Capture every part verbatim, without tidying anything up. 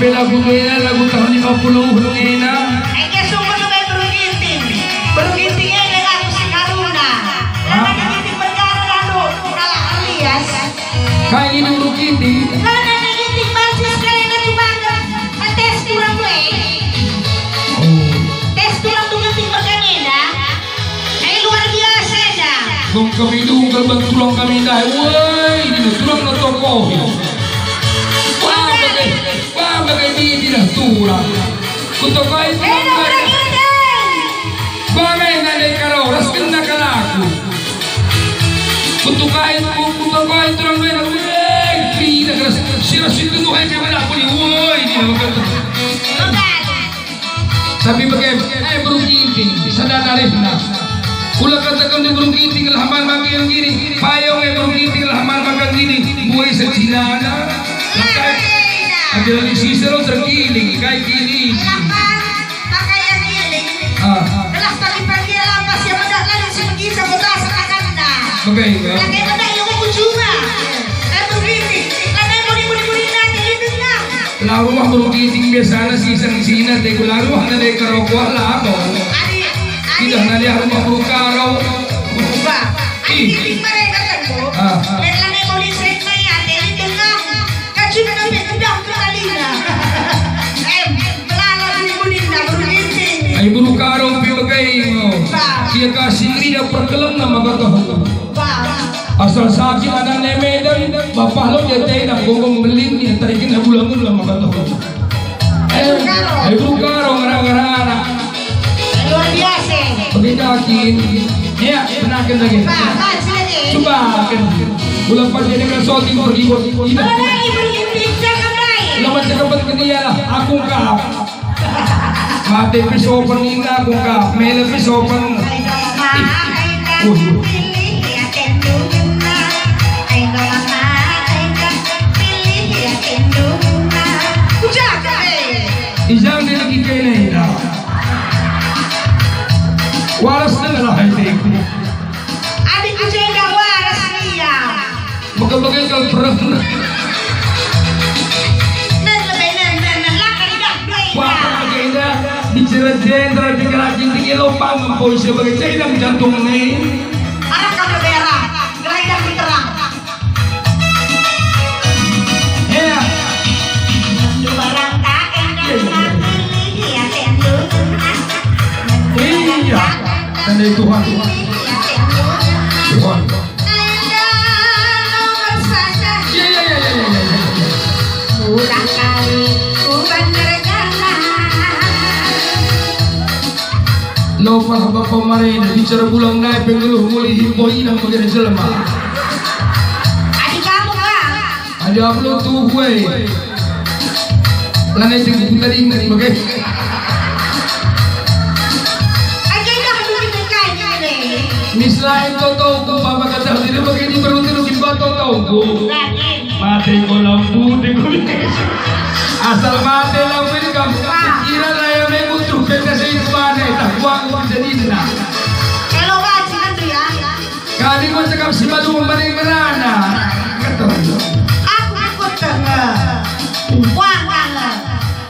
Pe lagu enda, lagu tahun lima puluh enda. Engke sungkun lebe Beru Ginting. Beru Ginting enda lagu si ngaruna. Hah? Lanai Ginting Bergara alu kalak Rias. Kai nina Beru Ginting? Lanai Ginting banci sekalina cubaken. Tes turang due. Oh. Tes turang due Ginting Bergara enda. Eh, luar biasa enda. Gong kami dungkel ban tulang kami ndai. Woi, ini tulang no tokoh. Wah, bage, wah, bage bibi dah tulang. Kutokohi tulang. Enda Beru Ginting. Bage nande karo, ras kena kalaku. Kutokohi, kutokohi tulang bena. Woi, bibi dah keras. Siras itu tuh, hai, siapa dah, woi, ini. Bukan. Tapi bage, eh, Beru Ginting, sada darehna. Kula kataken Beru Ginting lah man bage gini. Payung, eh, Beru Ginting lah man bage gini. Buai secilana. Adi lali sisa lo tergiling, kai gini. Pakaian giling. Ah. Gelah tapi pergi lampas ya, medak lali si pergi sama tas akanna. Bage, ya. Pakai medak ya, aku juga. Eh, Beru Ginting. Karena budi-budi nanti itu lah. La rumah Beru Ginting biasana si seng sina te kula rumah nande karokoh labo. Adi, adi. Idah nande rumah Beru Karo. Ba, adi Ih. Ginting mereka kan, Bu. Ah, ah. Lelane mau listrik saya, ate di tengah. Kacuna pe udah ke talina. Em, melala di budina Beru Ginting. Ai Beru Karo pe bage ngo. Ba. Ia kasih lidah perkeleng nama kata. Ba. Asal sakit anakna Medan, bapa lo dia tena gogong belin dia tarikin gula-gula maka tuh. Eh, eh, Beru Karo ngerang-ngerang anak. Luar biasa. Bagi dakin. Ya, penakin lagi. Ba, ba, silakan. Coba kan. Ulang pas dia dengan shooting pergi buat ini. Kalau dari berhenti, jangan baik. Lo macam apa ke dia lah, aku kap. Mate pe sopan inna aku kap, mele pe sopan. Uhuh. Ijang dia lagi kene inna. Waras dengar hai teku. Adikku jenda waras ia. Maka bage kal pernah. Nen lebe nen, nen, nen, lakan idah dua. Wah, idah. Bage indah, bicara jenderal, bicara ginting, elo pang, empoi sebagai cedang jantung ni. Arah kam lebe arah, gelah idah terang. Iya. Ndu barang tak enak, tak pilih, ya, tentu. Iya. Tandai Tuhan. Tuhan. Iya, iya, iya, iya, iya, iya. Ulang kali ku banjar jalan. Lopas bapa marina, bicara bulang nai penggeluh mulih himbo inang bagi jelma. Adi kamu, Bang. Adi aku lo tuh, weh. Lanai jengku tadi ingat bagi. Aja dah bikin dekai ini. Mislain toto ku bapa kata diri bagi di perlu terus di toto ku. Mate enggo lampu di kulit. Asal mate lampu ini kam kira raya minggu trumpet kasih itu bane tak kuang jadina. Kalau wajib kan tuh ya. Kami kau cakap si balu membanding merana. Kata aku ikut tengah. Wah,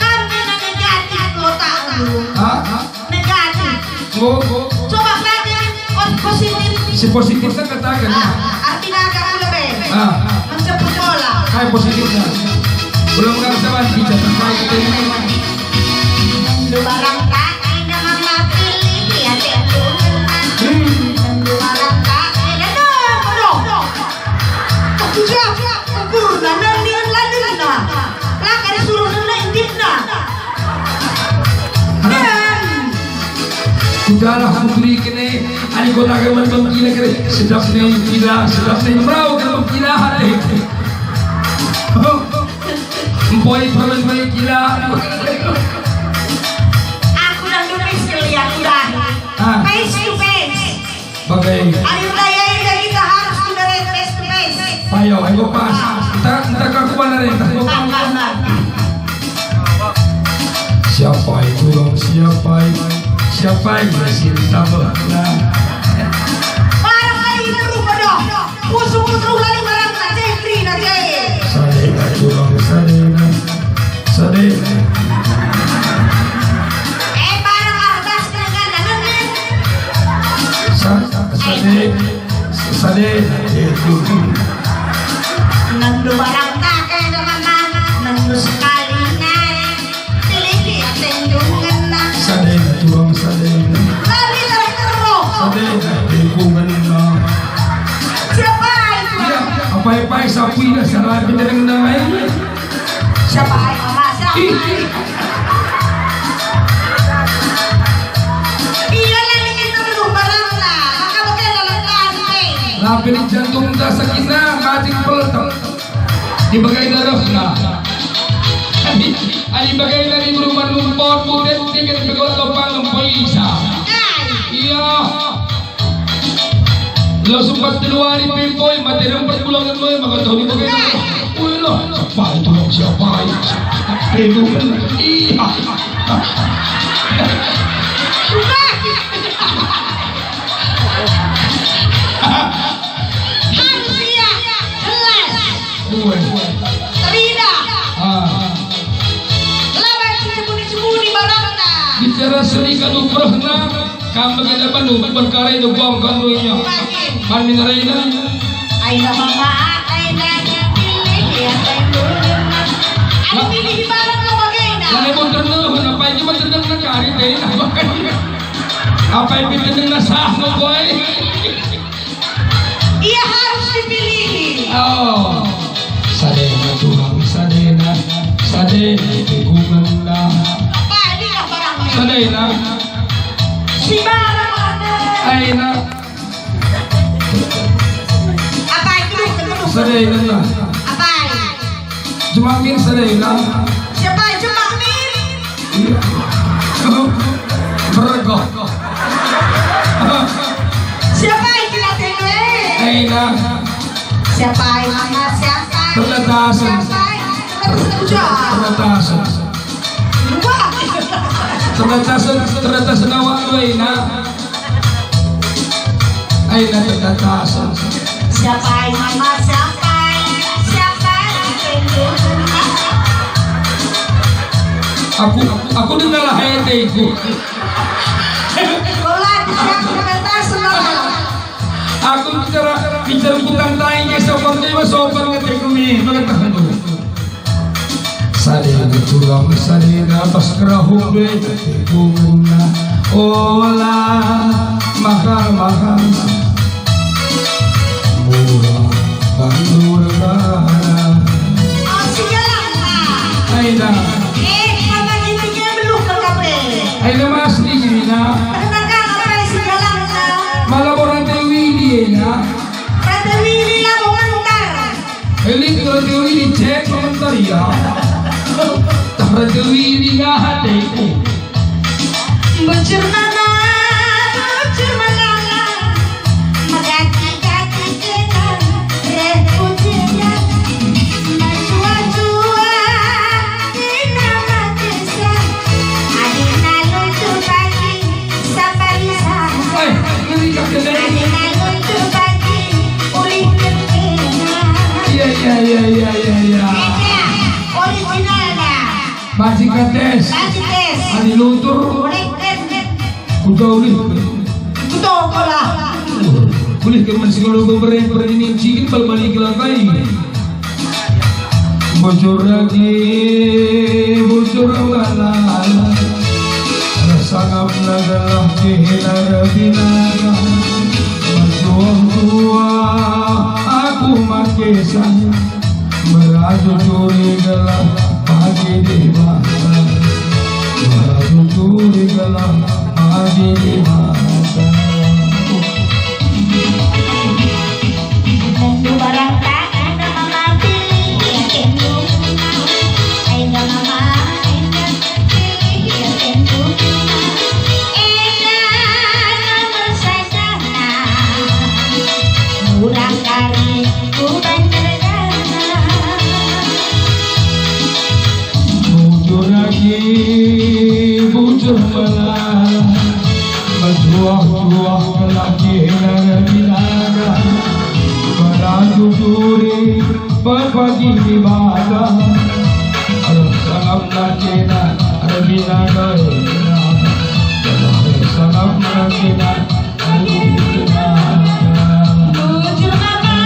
kami negatif lo tahu. Hah? Negatif. Ngo. Coba pakai pos-, positif. Si positif kan katakan. Ah, artinya agak lebih. Ah. Menjemput bola. Kai positifnya? Belum kan sama kita terkait dengan. Lu barang tak ada mama pilih ya, cek lu. Hmm. Lu barang tak ada, no, no. Aku jawab, ukur, nah, nah, nah, nah, nah. Lah, kada suruh nena intipna. Kudalah putri kene, ani kota kemen bengkila kere, sedap ne kila, sedap ne merau ke bengkila hati. Empoi pamen baik kila. Aku dah dupis keliat udah. Ah. Face to face. Bagai. Ari budaya enda kita harus kuda face to face. Payo, ayo pas. Entah, entah kakuan ari, entah kakuan. Siapa itu, Bang? Siapa itu? Siapa itu? Sini tambah. Nah. Barang ari itu rupa dong. Pusu pusu lali barang na cekri na cek. Sadena itu, Bang. Sadena. Sadena. Nendo barang tak ada mama, nendo sekali nai. Pilih dia tendungan. Sadena turang sadena. Tapi terus. Sadena lingkungan. Siapa itu? Ya, apa-apa sapu ina salah benereng namanya. Siapa ai mama? Siapa ai? Ih. Ia nari kita belum barangna, maka bage lalap kami. Tapi di jantung dah sakitna, matik peletek. Di bage darahna. Adi, adi bage nari beruman lumpot, mutet, tiket, begolak, lopang, lempo isa. Ai. Iya. Lo sempat keluar di pipoi, mate rempet pulang ke noi, maka tahu di bagaimana. Wih lah, siapa itu, siapa itu? Aduh, iya. Harus iya, jelas. Wih. Teridah. Ah. Laban si cebuni-cebuni barangna. Bicara seri kadu perehna. Kam bage bandu perkara enda bong kam dunia. Kami nerina. Aina mama, aina pilih, ya, aina. Adi pilih ibarat lo bagenda. Lani mun terneh, apai cuma terneh kari teh. Apai piterneh sah lo boy. Ia harus dipilihi. Oh. Sadena Tuhan, sadena, sadena dukunganna. Apa ini barang? Sadena. Si barang ada. Aina. Apa itu? Sadena. Apa? Jemamin sadena. Siapa Jemamin? Iya. Berego. Siapa yang kena tele? Aina. Siapa yang mana? Siapa? Terletas. Siapa? Terletas. Terletas. Wah. Terletas, terletas nawa, Aina. Aina terletas. Siapa yang mana? Siapa? Siapa? Aku, aku dengarlah ateku. Bola, siapa terletas, Bola? Aku bicara, bicara kutang tai, sopan dewa, sopan ngeteku mi, mengetahui. Sadena turang, sadena pas kerahung dua, ngeteku ngena. Ola, mahal-mahal. Murah, bandur, barang. Oh, sigalang, Pak. Aida. Eh, Bapak ini dia belum ke kafe. Aida, Mas, di sini, nak. Kenapa nggak pakai sigalang, Pak? Malah orang Dewi dia, nak. Rata Wili labo mentar. Elit Rata Wili cek mentar ya. Rata Wili nggak hati. Bujur mama, bujur melala, megati-gati kita, reh pujian, menjuah-juah. Adina luntur pagi, sapa di sana? Eh, ngeri kak kena. Adina luntur pagi, ulih kena. Iya, iya, iya, iya, iya, iya. Iya, originalnya. Baci kates. Baci tes. Adi luntur. Ulih kena. Kuda ulih. Kuda kola. Ulih ke men si kalau bebere-bere ini cikin bal-bali kelakai. Bujur agi, bujur melala, sangap nagalah kehena rebina. Berjuah-juah aku make saya, merajut curi gelah pagi di mata. Merajut curi gelah pagi di mata. Tentu barang tak ada mama pilih, ya tentu. Aina mama, aina pilih, ya tentu. Enda nomor saja, nah. Murah kari, ku banjar dana. Bujur agi, bujur melala, berjuah-juah kelaki nara binara, beradu duri, berbagi ibadah, salam lakina, binara, salam lakina. Bujur mama,